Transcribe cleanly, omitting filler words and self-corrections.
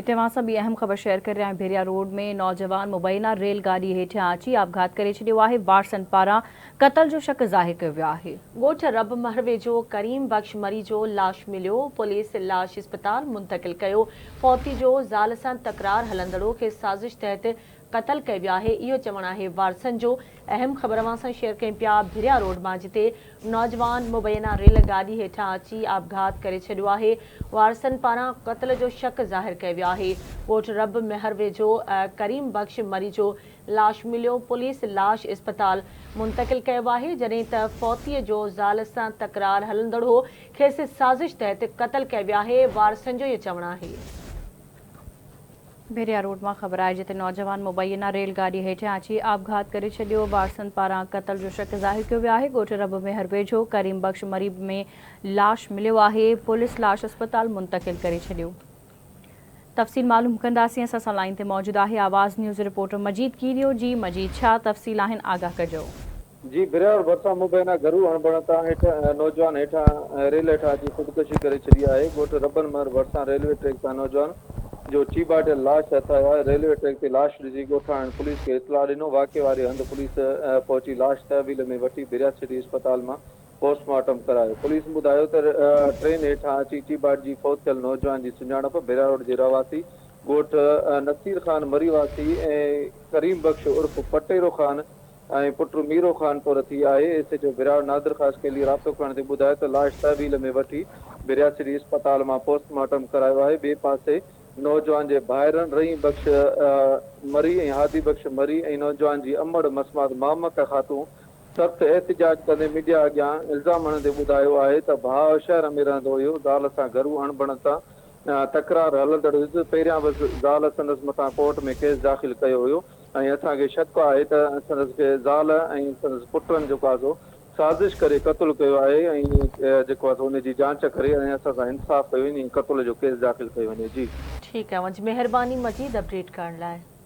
هتي اوهان سان ٻي اهم خبر شيئر ڪري رهيا آهيون ڀيريا روڊ ۾ نوجوان مبينا ريل گاڏي هيٺيان اچي آپگهات ڪري ڇڏيو آهي وارثن پاران قتل جو شڪ ظاهر ڪيو ويو آهي. ڳوٺ رب مهر ويجهو ڪريم بخش مري جو لاش مليو، پوليس لاش اسپتال منتقل ڪيو، فوتي جو زال سان تڪرار هلندڙ کي سازش تحت قتل ڪيو ويو آهي اهو چوڻ آهي وارثن جو، اهم خبر اوهان سان شيئر ڪيون پيا ڀريا روڊ مان جتي نوجوان مبينا ريل گاڏي هيٺان اچي آپگهات ڪري ڇڏيو آهي وارثن پاران قتل جو شڪ ظاهر ڪيو ويو آهي ڳوٺ رب مهر ويجهو ڪريم بخش مري جو لاش مليو پوليس لاش اسپتال منتقل ڪيو آهي جڏهن ته فوتي جو زال سان تڪرار هلندڙ هو کيس سازش تحت قتل ڪيو ويو آهي وارثن جو اهو چوڻ آهي. ڀيريا روڊ مان خبر آهي جتي نوجوان مبينا ريل گاڏي هيٺيان اچي آپگهات ڪري ڇڏيو، وارثن پاران قتل جو شڪ ظاهر ڪيو ويو آهي، ڳوٺ رب مهر ويجهو ڪريم بخش مري ۾ لاش مليو آهي، پوليس لاش اسپتال منتقل ڪري ڇڏيو. تفصيل معلوم ڪنداسين اسان سان لائين تي موجود آهي آواز نيوز رپورٽر مجيد ڪيريو جي مجيد ڇا تفصيل آهن آگاهه ڪجو. جي ڀرياڙ ڀرسان مبينا گهرو اڻبڻت تان هيٺ نوجوان هيٺان ريل هيٺان اچي خودڪشي ڪري ڇڏي آهي، ڳوٺ ربن مهر ڀرسان ريلوي ٽريڪ تان نوجوان جو چيڀاٽيل لاش هٿ آيو آهي، ريلوي ٽريڪ تي لاش ڏسي ڳوٺاڻن پوليس کي اطلاع ڏنو، واقعي واري هنڌ پوليس پهچي لاش تحويل ۾ وٺي ڀريا سٽي اسپتال مان پوسٽ مارٽم ڪرايو، پوليس ٻڌايو ته ٽرين هيٺان اچي چيڀاٽجي فوت ٿيل نوجوان جي سڃاڻپ ڀريا روڊ جي رهواسي ڳوٺ نصير خان مري واسي ڪريم بخش عرف پٽيرو خان ۽ پٽ ميرو خان طور ٿي آهي. S H O Bhirar Nadir Khaskheli رابطو ڪرڻ تي ٻڌايو ته لاش تحويل ۾ وٺي ڀريا سٽي اسپتال مان پوسٽ مارٽم ڪرايو آهي. ٻئي پاسي نوجوان جي ڀائرن رحيم بخش مري ۽ هادي بخش مري ۽ نوجوان جي امڙ مسمات مامڪ خاتون سخت احتجاج ڪندي ميڊيا اڳيان الزام هڻندي ٻڌايو آهي ته ڀاء شهر ۾ رهندو هيو زال سان گهرو اڻبڻت تان تڪرار هلندڙ هيس پهريان به زال سندس مٿان ڪورٽ ۾ ڪيس داخل ڪيو هيو. ۽ اسان کي شڪ آهي ته سندس کي زال ۽ سندس پٽن جيڪو آهي سو سازش ڪري قتل ڪيو آهي ۽ جيڪو آهي سو ان جي جانچ ڪري ۽ اسان سان انصاف ڪيو وڃي ۽ قتل جو ڪيس داخل ڪيو وڃي جي. ٺيڪ آهي اوهان جي مهرباني مجيد اپڊيٽ ڪرڻ لاء.